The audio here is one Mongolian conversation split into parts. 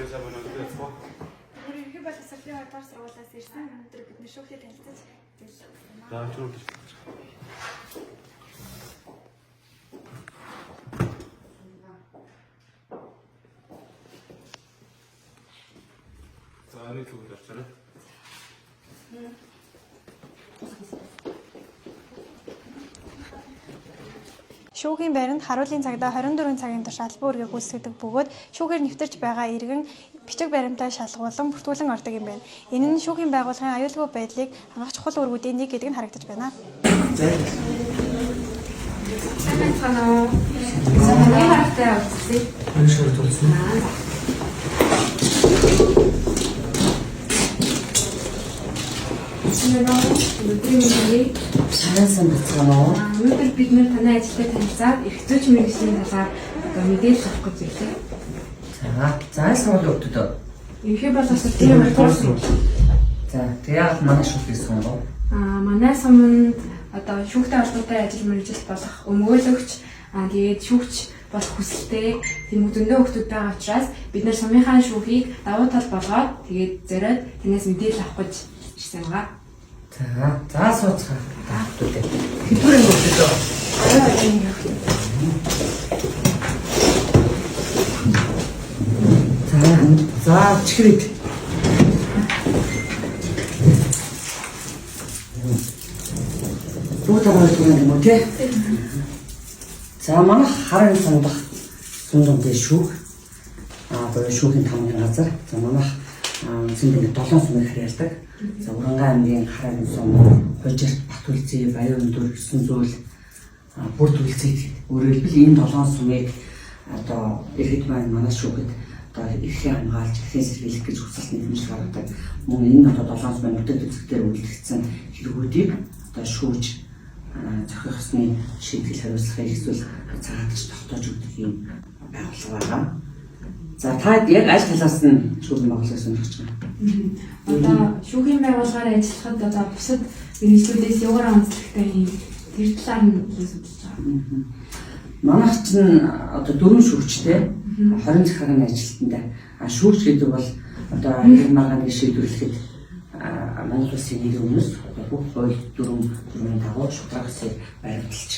Сайн байна уу? Яцгаа. Бид ерөнхий боловсролын 2 дугаар сургуулиас ирсэн. Өнөөдөр бид нэр шүүхтэй танилцаж хэллээ. За чүр. За нэг л үгээр авчаарай. Шүүхийн байранд харуулын цагдаа 24 цагийн турш албан үүргээ гүйцэтгэдэг бөгөөд шүүхээр нэвтэрч байгаа иргэн бичиг баримтаа шалгуулan бүртгүүлэн ордог юм байна. Энэ нь шүүхийн байгууллагын аюулгүй байдлыг хангах чухал үүргүүдийн нэг гэдэг нь харагдаж байна. Сайн байцгаана уу? Хамгийн хартай уулзсан. Хоёр шар тулсан. Сайн байна уу? Өдрийн мэндийг. Сайн сайн бацгаана уу? Өнөөдөр бид нэр танай ажилтай танилцаад эрх зүйч мэргэжлийн талаар одоо мэдээлэл авах гэж ирлээ. За, за сургуулийн хүүхдүүд үү? Ерөнхий боловсролын 2 дугаар сургууль. За, тэг яг манай шүүхийг сонгов. Манай суманд одоо шүүхтэй холбоотой ажил мэргэжил болох өмгөөлөгч, тэгээд шүүгч болох хүсэлтэй тийм зөндөө хүүхдүүд байгаа учраас бид нэр сумынхаа шүүхийг давуу тал болгоод тэгээд зориод танаас мэдээлэл авах гэж ирсэн байгаа. За, за сууцгаа. Та хүүхдүүд. Хэдвэр анги хүүхдүүд үү? За, за чихрээд. Бүгд байгаа юм уу те? За, манай харын сундах сундамтай шүүх. Буюу шүүхийн тамгын газар. За, манайх зөндөө 7 сумыг харьяалдаг. За, Уранга аймгийн харын сум, Хужирт, Батүлзий, Баян өндөр, 9 зүйл, Бүрд үлзий. Өөрөөр хэлбэл энэ 7 сумыг одоо иргэд маань манай шүүхэд одоо эрхээ хамгаалж, эрхээ сэргийлэх гэж хүсэлт нэмж гаргадаг. Мөн энэ одоо 7 сумын нүдэг дэвсгэр үлдэгдсэн хэрэгүүдийг одоо шүүж зохих ёсны шийтгэл хариуцлагыг эсвэл цагаатч тогтоож өгдөг юм байгууллага байгаа. За, та яг аль талаас нь шүүхийн байгууллагыг сонирхож байгаа? Одоо шүүхийн байгууллагаар ажиллахад одоо бусад мэргэжлүүдээс юугаар онцлогтой юм, тэр талаар нь илүү судалж байгаа. Манайх чинь одоо 4 шүүгчтэй 20 захиргааны ажилтнтай. А шүүгч гэдэг бол одоо хэрэг маргааныг шийдвэрлэхэд Монгол улсын нэрийн өмнөөс одоо бүх хууль дүрмийн дагуу шударга ёсыг баримталж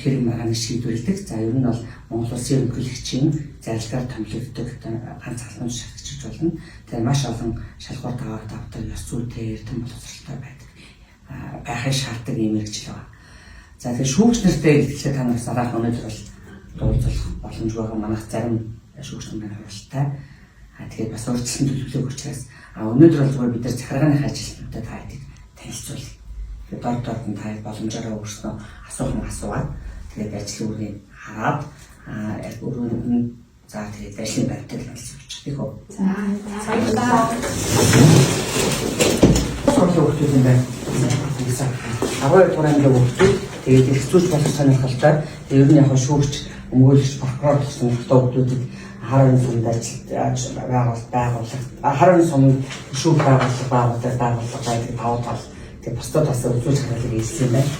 хэрэг маргааныг шийдвэрлэдэг. За, ер нь бол Монгол улсын ерөнхийлөгчийн зарлигаар томилогддог ганц албан тушаалагч болно. Тэгээ маш олон шалгуур даваагд авдаг, ёс зүйтэй, эрдэм боловсролтой байдаг. Байхыг шаарддаг ийм мэргэжил байгаа. За, тэгээ шүүгч нартай хэлэхдээ та нар дараах өнөөдөр бол дуулзах боломж байгаа. Манайх зарим шүүгч нар маань хуралтай. Тэгээд бас урьдчилан төлөвлөх учраас өнөөдөр бол зүгээр бид нар захиргааны ажилтнуудад та хэдийг танилцуулъя. Тэгээд дор дорд нь та боломжоор өөрснөө асуух юм асуугаад тэгээд ажлын үүргийг хараад яг өрөөнд нь за тэгээд ажлын байртай танилцуулчих тийх үү. За, баярлалаа. Сургуулийн хүүхдүүд юм байна. 12 дугаар ангийн хүүхдүүд тэгээд эрх зүйч болох сонирхолтой. Тэгээд ер нь яг шүүгч, өмгөөлөгч, прокурор болох сонирхолтой хүүхдүүдэд харын сумд ажил байгууллага, харын сумд шүүх байгууллага байдаг давуу тал. Тэгээд бусдад бас үзүүлж харуулга хийсэн юм байна.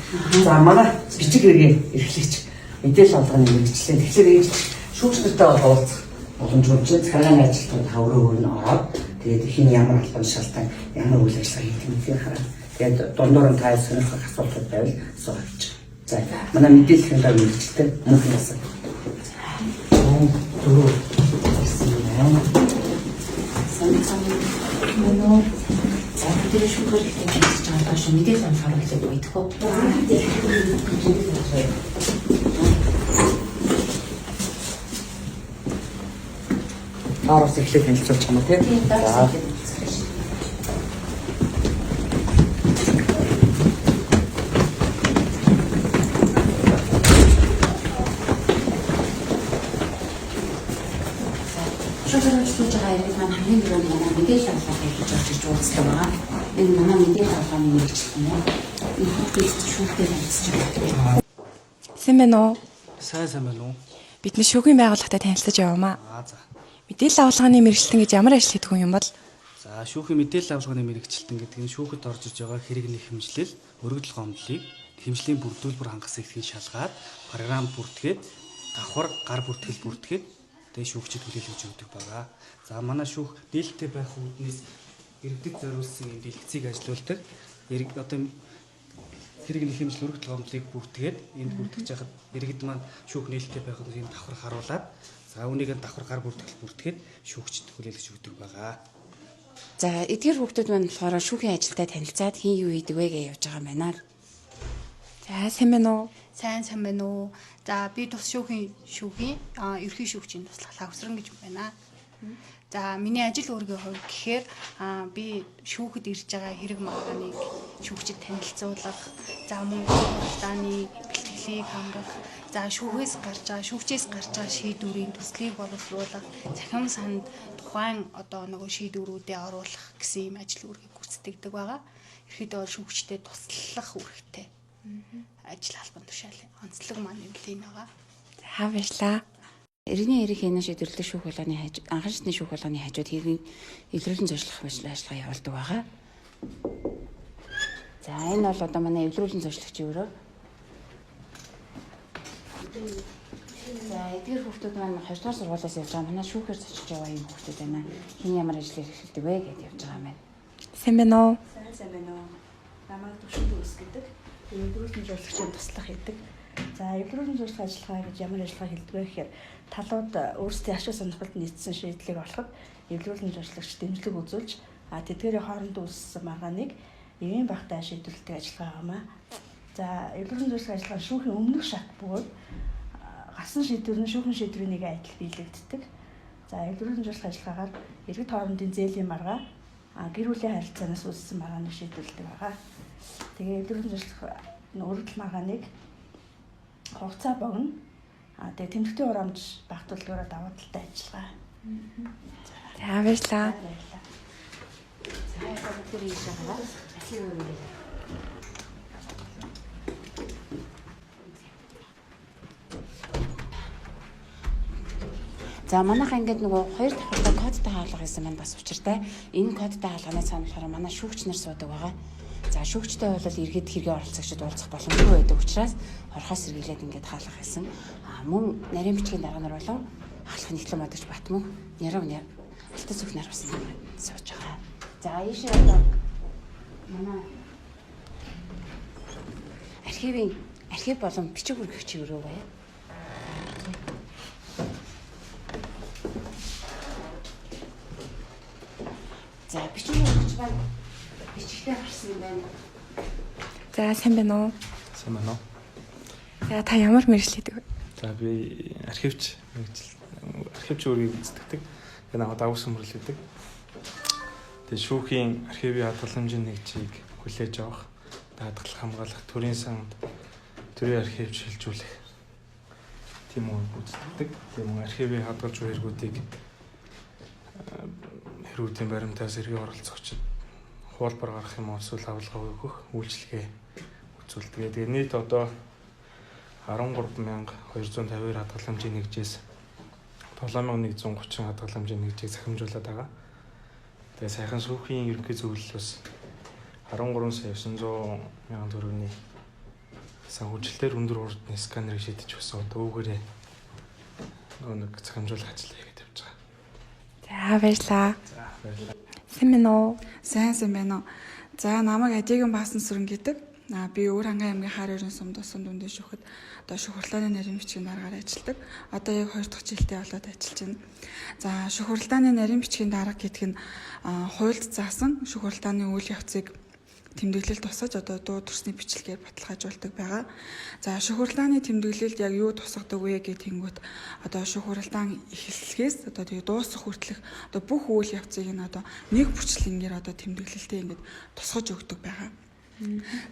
За, манай бичиг хэрэгээ эрхлэгч мэдээлэл олгоны мэргэжлээ. Тэгэхээр ийм шүүгч нартай бол уулзах боломжгүй чинь захиргааны ажилтнууд та өрөө нь ороод тэгээд хин ямар албан тушаалтай ямар үйл ажиллагаа хийх гэдгийг хараад тэгээд дундуур нь та сонирхох асуултууд байвал асууж. За, манай мэдээллийн даа мэргэжлээ мөнх нас. Дөрөв ирсэн юм байна. Сайн байна уу? За, бид шүүхээр ихтэй танилцж байгаа доош мэдээлэл олохоор хэлээд мэдэх үү? Доороос эхлээд танилцуулчих юм уу тий? Тийм, доороос За. эхлээд танилцуулж. Шүүхээр ажиллаж байгаа иргэд маань хамгийн түрүүнд манай мэдээлэл авахыг хийж орж ирж уулздаг байгаа. Энэ манай мэдээлэл авахны мэргэжил юм уу? Энэ хүүхдээс шүүхтэй танилцж байгаа. Сайн байна уу? Сайн сайн байна уу? Бид нэр шүүхийн байгууллагатай танилцаж явмаа. За. Мэдээлэл авалгааны мэргэжилтэн гэж ямар ажил хийдэг хүн юм бол? За, шүүхийн мэдээлэл авалгааны мэргэжилтэн гэдэг нь шүүхэд орж иж байгаа хэрэг нэхэмжлэл, өргөдөл гомдлыг хэмжлийн бүрдүүлбэр хангасан ихтгэн шалгаад, програм бүртгээд, давхар гар бүртгэл бүртгээд Тэгээ шүүгчид хүлээлгэж өгдөг байгаа. За манай шүүх нээлттэй байх үүднээс иргэдэд зориулсан юм дэлгэцийг ажилуулдаг. Одоо хэрэг нэхэмжил өргөдөл гомдлыг бүртгээд энд бүртгэж яхад иргэд маань шүүх нээлттэй байх нь энэ давхар харуулад за үүнийг нь давхар гар бүртгэл бүртгээд шүүгчид хүлээлгэж өгдөг байгаа. За эдгээр хүүхдүүд маань болохоор шүүхийн ажилтай танилцаад хин юу хийдэг вэ гэж явж байгаа юм байна. За сайн байна уу? Сайн байна уу? За би тус шүүхийн ерхий шүүгчийн туслах Лавсран гэж байна. За миний ажил үүргийн хувьд гэхээр би шүүхэд ирж байгаа хэрэг маргааныг шүүгчид танилцуулах, за мөн хуралдааны бэлтгэлийг хангах, за шүүхээс гарч байгаа, шүүгчээс гарч байгаа шийдвэрийн төслийг боловсруулах, цахим санд тухайн одоо нөгөө шийдвэрүүдээ оруулах гэсэн ийм ажил үүргийг гүйцэтгэдэг байгаа. Ерхэд бол шүүгчдэд туслах үүрэгтэй. Ажил албан тушаал онцлог маань юм л энэ байгаа. За баярлалаа. Иргэний эрх хийнэ шийдвэрлэх шүүх хулгайны хаж анхан шатны шүүх хулгайны хажууд хэргийг эвлэрүүлэн зуршлах ажиллагаа явуулдаг байгаа. За энэ бол одоо манай эвлэрүүлэн зуршлагчийн өрөө. За эдгээр хүүхдүүд маань 2 дугаар сургуулиас явж байгаа. Манай шүүхээр зочиж яваа юм хүүхдүүд байна. Хин ямар ажил эрхэлдэг вэ гэдээ явж байгаа юм байна. Сайн байна уу? Сайн байна уу? Намайг Төвшин Дүүс гэдэг. Эвлэрүүлэн зуршлагчийн туслах хийдэг. За эвлэрүүлэн зуршлах ажиллагаа гэж ямар ажиллагаа хэлдэг вэ гэхээр талууд өөрсдийн ашиг сонирхолд нийцсэн шийдлийг олоход эвлэрүүлэн зуршлагч дэмжлэг үзүүлж тэдгээрийн хооронд үүссэн маргааныг эвийн багтаа шийдвэрлэдэг ажиллагаа байна. За эвлэрүүлэн зуршлах ажиллагаа шүүхийн өмнөх шат бөгөөд гарсан шийдвэр нь шүүхийн шийдвэрийн нэг адил биелэгддэг. За эвлэрүүлэн зуршлах ажиллагаагаар иргэд хоорондын зээлийн маргаа гэр бүлийн харилцаанаас үүссэн маргааныг шийдвэрлэдэг байгаа. Тэгээ эвлэрүүлэн зуршлах өргөдөл маргааныг хугацаа богино. Тэгээ тэмдэгтийн хураамж багтуулдгаараа давуу талтай ажиллагаа. За баярлалаа. За одоо бүгд ийшээ гараад архив өрөө. За манайхаа ингээд нөгөө хоёр давхартай кодтой хаалга гэсэн маань бас учиртай. Энэ кодтой хаалганы цаана болохоор манай шүүгч нар суудаг байгаа. За шүүгчтэй бол иргэд хэрэгээ оролцогчид уулзах боломжгүй байдаг учраас хорхоос сэргийлээд ингээд хаалга хийсэн. Мөн нарийн бичгийн дарга нар болон хаалх нийтлэн модагч Батмөнх, Нярав Няр, Алтан сүх нар бас сууж байгаа. За ийшээ одоо манай архив болон бичиг үргэвчийн өрөө байна. За бичиг үргэгч маань бичгтээ гарсан юм байна. За сайн байна уу? Сайн байна уу? За та ямар мэргэжил хийдэг вэ? За би архивч мэргэжил архивч үүргийг гүйцэтгэдэг. Тэгээ намайг давс өмөрлөдөг. Тэгээ шүүхийн архивын хадгаламжийн нэгжийг хүлээж авах, даатгал хамгаалах, төрийн санд төрийн архивч шилжүүлэх тийм үүрэг гүйцэтгэдэг. Тийм мөн архивын хадгалж буй хэрэгүүдийг хэрэгүүдийн баримтаас эргээ оролцогчид хуулбар гаргах юм уу эсвэл авалгаа өгөх үйлчилгээ үзүүлдэг. Тэгээ нийт одоо 13252 хадгаламжийн нэгжээс 7130 хадгаламжийн нэгжийг захимжуулаад байгаа. Тэгээ саяхан шүүхийн ерөнхий зөвлөл бас 13 сая 900 мянган төгрөгийн санхүүжилтээр өндөр хурдны сканерыг шийдэж өгсөн. Одоо үүгээрээ нэг захимжуулах ажил хийгээд явж байгаа. За баярлалаа. За баярлалаа. Сайн байна уу? Сайн байна уу? За намайг Адигийн Баасан сүрэн гэдэг. Би Өвөр хангай аймгийн хар өрийн сум тусан дүндээ шүүхэд одоо шүүх хурлааны нарийн бичгийн даргаар ажилладаг. Одоо яг 2 дахь жилдээ болоод ажиллаж байна. За шүүх хурлааны нарийн бичгийн дарга гэдэг нь хуульд заасан шүүх хурлааны үйл явцыг тэмдэглэл тусгаж одоо дуу төрсний бичлэгээр баталгаажуулдаг байгаа. За шүүх хурлааны тэмдэглэлд яг юу тусгадаг вэ гэх тэнгүүт одоо шүүх хурлаан эхлэхээс одоо тэгээ дуусах хүртэлх одоо бүх үйл явцыг нь одоо нэг бүрчлэнгээр одоо тэмдэглэлтэй ингээд тусгаж өгдөг байгаа.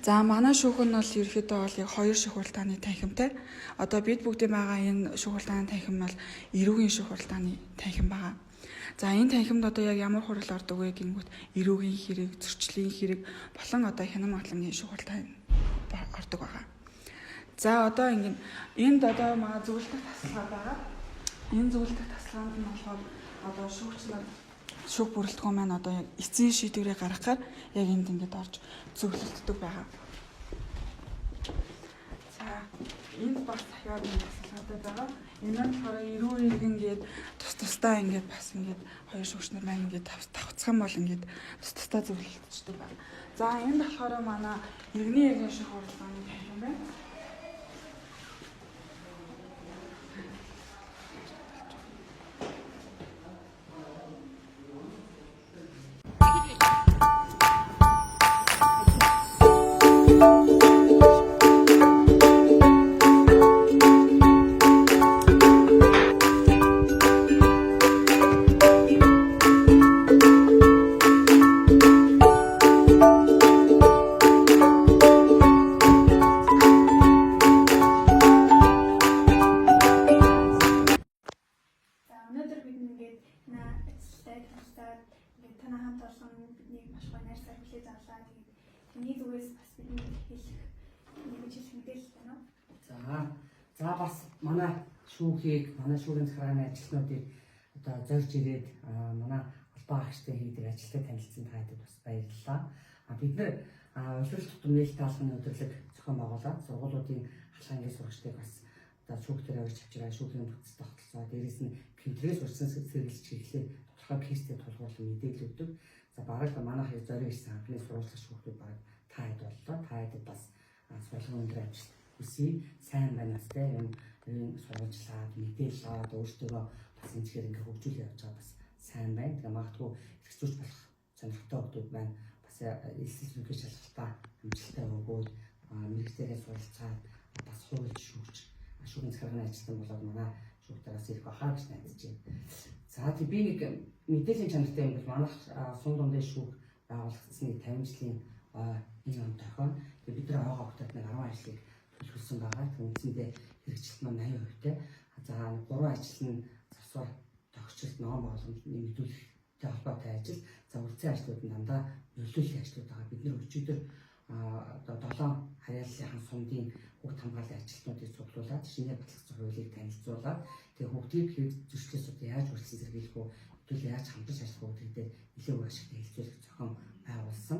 За манай шүүх нь бол ерөөхдөө бол яг хоёр шүүх хурлааны танхимтай. Одоо бид бүгдийн байгаа энэ шүүх хурлааны танхим бол эрүүгийн шүүх хурлааны танхим байгаа. За энэ танхимд одоо яг ямар хурал ордог вэ гингүүт эрүүгийн хэрэг, зөрчлийн хэрэг болон одоо хянан магадлалын шүүх хурлаан ордог байгаа. За одоо ингэн энд одоо манай зөвлөлтөх тасалгаа байгаа. Энэ зөвлөлтөх тасалгаанд нь болохоор одоо шүүгч нар шүүх бүрэлдэхүүн маань одоо яг эцсийн шийдвэрийг гаргахаар яг энд ингээд орж зөвлөлддөг байгаа. За энд бас дахиад нэг тасалгаатай байгаа. Энэ нь болохоор эрүү иргэн гээд тус тусдаа ингээд бас ингээд хоёр шүүгч нар маань ингээд тавцах юм бол ингээд тус тусдаа зөвлөлдчихдөг байна. За энд болохоор манай иргэний иргэн шүүх хурлын танхим байна. За өнөөдөр бид ингээд наа ажилтай танилцаад ингээд танай хамт олон биднийг маш гоё найрсаар хүлээж авлаа. Тэгээд таны зүгээс бас бидний хэлэх нэг хэлэх мэдээлэл байна уу? За бас манай шүүхийг, манай шүүхийн захиргааны ажилтнуудыг одоо зорж ирээд манай албан агчтай хийдэг ажилтай танилцсан та бүхэнд бас баярлалаа. Бид нар улирал тутам нээлттэй алганы өдөрлөг зохион байгуулад сургуулиудын ахлах ангийн сурагчдыг бас одоо шүүхтэр авчирч авчираа шүүхийн бүтц тогтолцоо, дээрээс нь гэмтрээс урьдчилан сэргийлж чиглэлээр тодорхой кейстэй тулгуурлан мэдээлэл өгдөг. За бараг манайх зорио ирсэн анхны сурвалжлах шүүхтүүд бараг та хэд боллоо. Та хэдэд бас сурлагын өндөр амжилт хүсье. Сайн байна сте юм сурвалжлаад мэдээлэл аваад өөртөө бас энэ чигээр ингээ хөгжүүлээ явж байгаа бас сайн байна. Тэгээ магадгүй эрх зүйч болох сонирхолтой хүмүүс маань бас элсэл ерөнхий шалгалтаа амжилттай өгөөд мэргэжлээрээ суралцаад бас хуульч шүүгч шүүхийн захиргааны ажилтан болоод манай шүүхтээс ирэх байхаа гэж найдаж байна. За тэг би нэг мэдээллийн чанартай юм бол манайх сум дундын шүүх байгуулагдсаны 50 жилийн энэ он тохион. Тэгээ бид нар ойгоо огтод нэг 10 ажлыг төлөвлөсөн байгаа. Тэг үндсэндээ хэрэгжилт маань 80%-тай. За 3 ажил нь засвар тохирчлт ноон байгууламж нэмэгдүүлэхтэй холбоотой ажил. За үлдсэн ажлууд нь дандаа нөлөөллийн ажлууд байгаа. Бид нар өчигдөр одоо 7 харьяаллынхан сумдын хүүхд хамгааллын ажилтнуудыг цуглуулад шинээр батлагдсан хуулийг танилцуулаад тэгээ хүүхдийг хэрэг зөрчлөөс одоо яаж үргэлжлэн сэргийлэх үү, хэдүүл яаж хамтарч ажиллах уу гэдэг дээр нэлээд үр ашигтай хэлцүүлэх зохион байгуулсан.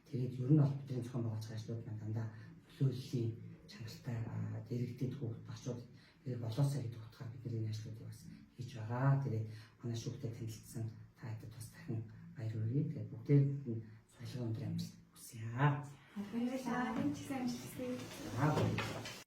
Тэгээд ер нь бол бидний зохион байгуулж байгаа ажлууд маань дандаа нөлөөллийн чанартай дэрэгдээд хүүхд багчууд хэрэг болоосаа гэдэг утгаар бид нар энэ ажлуудыг бас хийж байгаа. Тэгээд манай шүүхтэй танилцсан та хэдэд бас дахин баяр хүргэе. Тэгээд бүгдээд нь сурлагын өндөр амжилт хүсье. Баярлалаа. Энд ч гэсэн амжилт хүсье. За баярлалаа.